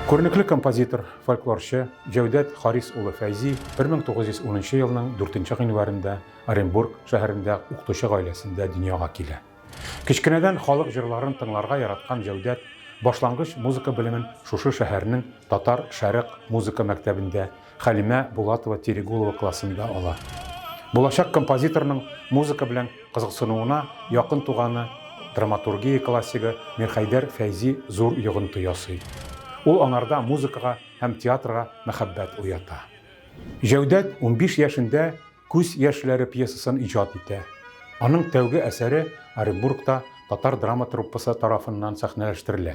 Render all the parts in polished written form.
Күренекле композитор, фольклорчы Җәүдәт Харис улы Фәйзи 1910 елның 4 гыйнварында Оренбург шәһәрендә укытучы гаиләсендә дөньяга килә. Кечкенәдән халык җырларын тыңларга яраткан Җәүдәт башлангыч музыка белемен шушы шәһәрнең татар шәрык музыка мәктәбендә Хәлимә Булатова-Терегулова классында ала. Булачак композиторның музыка белән кызыксынуына якын туганы, драматургия классигы Мирхәйдәр Фәйзи зур йогынты ясый. Ул аңарда музыкага һәм театрга мәхәббәт уята. Җәүдәт 15 яшендә Күз яшьләре пьесасын иҗат итә. Аның тәүге әсәре Оренбургта татар драма труппасы тарафыннан сәхнәләштерелә.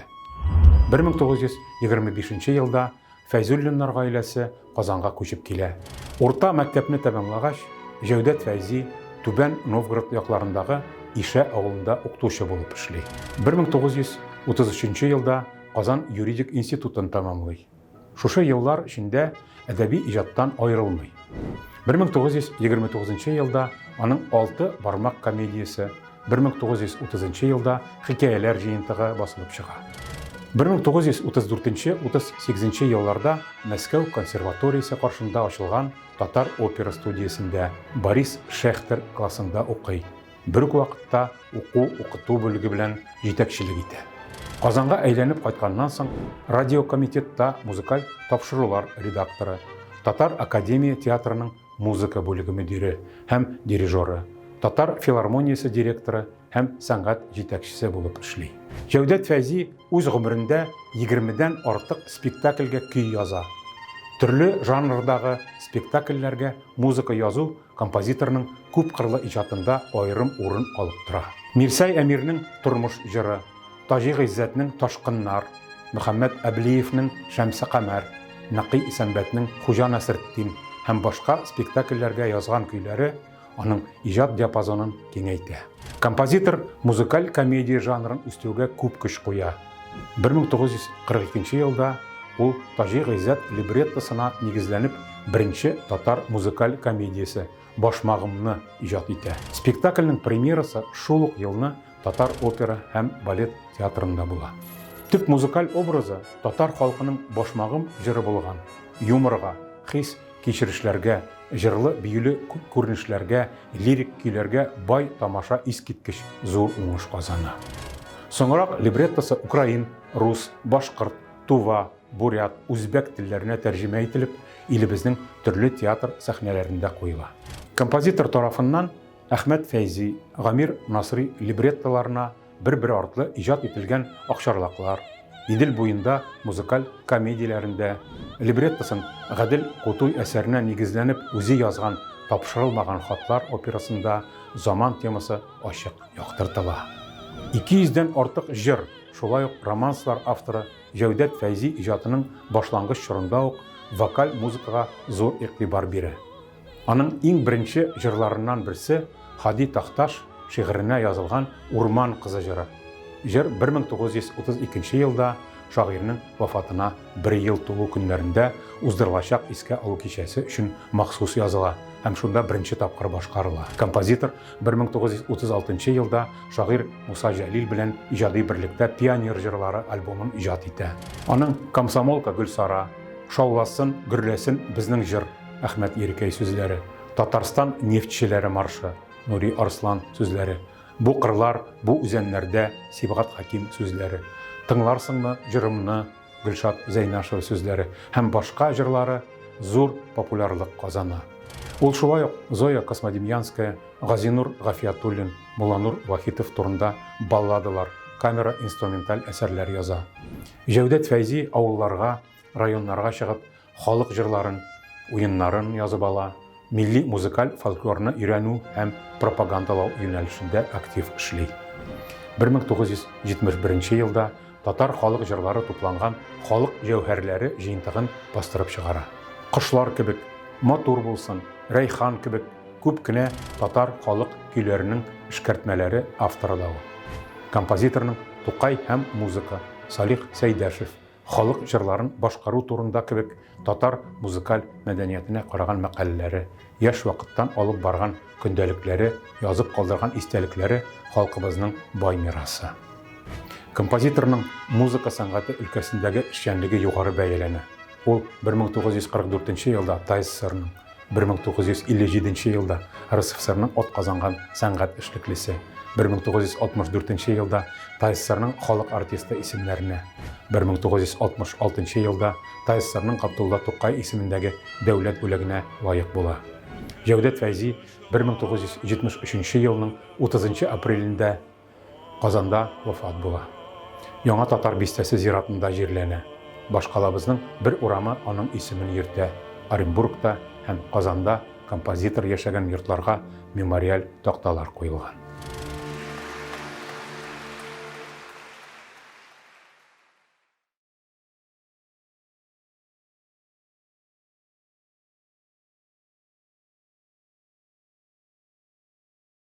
1925 елда Фәйзуллиннар гаиләсе Казанга күчеп килә. Урта мәктәпне тәмамлагач, Җәүдәт Фәйзи Түбән Новгород якларындагы Ишә авылында укытучы булып эшли. 1933 елда Казан юридик институтын тәмамлый. Шушы еллар эчендә әдәби иҗаттан аерылмый. 1929 елда аның Алты бармак комедиясе, 1930 елда Хикәяләр җыентыгы басылып чыга. 1934-38 елларда Мәскәү консерваториясе каршында ачылган татар опера студиясендә Борис Шехтер классында укый, бер үк вакытта уку-укыту бүлеге белән җитәкчелек итә. Казанга әйләнеп кайтканнан соң радиокомитетта музыкаль тапшырулар редакторы, Татар академия театрының музыка бүлеге мөдире һәм дирижеры, Татар филармониясе директоры һәм сәнгать җитәкчесе булып эшли. Җәүдәт Фәйзи үз гомерендә егермедән артык спектакльгә көй яза. Төрле жанрдагы спектакльләргә музыка язу композиторның күпкырлы иҗатында аерым урын алып тора. Мирсәй Әмирнең Тормыш җыры, Таҗи Гыйззәтнең Ташкыннар, Мөхәммәт Әблиевнең Шәмсекамәр, Нәкый Исәнбәтнең Хуҗа Насретдин һәм башка спектакльләргә язган көйләре аның иҗат диапазонын киңәйтә. Композитор музыкаль комедия жанрын үстерүгә күп көч куя. 1942 елда ул Таҗи Гыйззәт либреттосына нигезләнеп беренче татар музыкаль комедиясе Башмагымны иҗат итә. Спектакльнең премьерасы шул ук елны Татар опера һәм балет театрында була. Төп музыкаль образы татар халкының Башмагым җыры булган, юморга, хис-кичерешләргә, җырлы-биюле күренешләргә, лирик көйләргә бай тамаша искиткеч зур уңыш казана. Соңрак либреттосы украин, рус, башкорт, тува, бурят, үзбәк телләренә тәрҗемә ителеп, илебезнең төрле театр сәхнәләрендә куела. Композитор тарафыннан Әхмәт Фәйзи, Гамир Насри либреттоларына бер-бер артлы иҗат ителгән Акчарлаклар, Идел буенда музыкаль комедияләрендә, либреттосын Гадел Кутуй әсәренә нигезләнеп үзе язган Тапшырылмаган хатлар операсында заман темасы ачык яктыртыла. 200 дән артык җыр, шулай ук романслар авторы Җәүдәт Фәйзи иҗатының башлангыч чорында ук вокаль музыкага зур игътибар бирә. Аның иң беренче җырларыннан берсе Һади Такташ шигыренә язылган Урман кызы җыры. Җыр 1932 елда шагыйрьнең вафатына бер ел тулу көннәрендә уздырылачак искә алу кичәсе өчен махсус языла һәм шунда беренче тапкыр башкарыла. Композитор 1936 елда шагыйрь Муса Җәлил белән иҗади берлектә Пионер җырлары альбомын иҗат итә. Аның Комсомолка Гөлсара, Шауласын, гөрләсен безнең җыр, Әхмәт Ерикәй сүзләре, Татарстан нефтьчеләре маршы, Нури Арслан сүзләре, Бу кырлар, бу үзәннәрдә, Сибгат Хәким сүзләре, Тыңларсыңмы җырымны, Гөлшат Зәйнашева сүзләре һәм башка җырлары зур популярлык казана. Ул шулай ук Зоя Космодемьянская, Газинур Гафиятуллин, Мулланур Вахитов турында балладалар, камера-инструменталь әсәрләр яза. Җәүдәт Фәйзи авылларга, районнарга чыгып, халык җырларын, уеннарын язып ала, милли музыкаль фольклорны өйрәнү һәм пропагандалау юнәлешендә актив эшли. 1971 елда татар халык җырлары тупланган Халык җәүһәрләре җыентыгын бастырып чыгара. Кошлар кебек, Матур булсын, Рәйхан кебек күп кенә татар халык көйләренең эшкәртмәләре авторы да ул. Композиторның Тукай һәм музыка, Салих Сәйдәшев, халык җырларын башкару турында кебек татар музыкаль мәдәниятенә караган мәкаләләре, яшь вакыттан алып барган көндәлекләре, язып калдырган истәлекләре халкыбызның бай мирасы. Композиторның музыка сәнгате өлкәсендәге эшчәнлеге югары бәяләнә. Ул 1944 елда ТАССРның, 1957 елда РСФСРның атказанган сәнгать эшлеклесе, 1964 елда ТАССРның халык артисты исемнәренә, 1966 елда ТАССРның Габдулла Тукай исемендәге дәүләт бүләгенә лаек була. Җәүдәт Фәйзи 1973 елның 30 апрелендә Казанда вафат була. Яңа Татар бистәсе зиратында җирләнә. Башкалабызның бер урамы аның исемен йөртә. Оренбургта һәм Казанда композитор яшәгән йортларга мемориаль такталар куелган.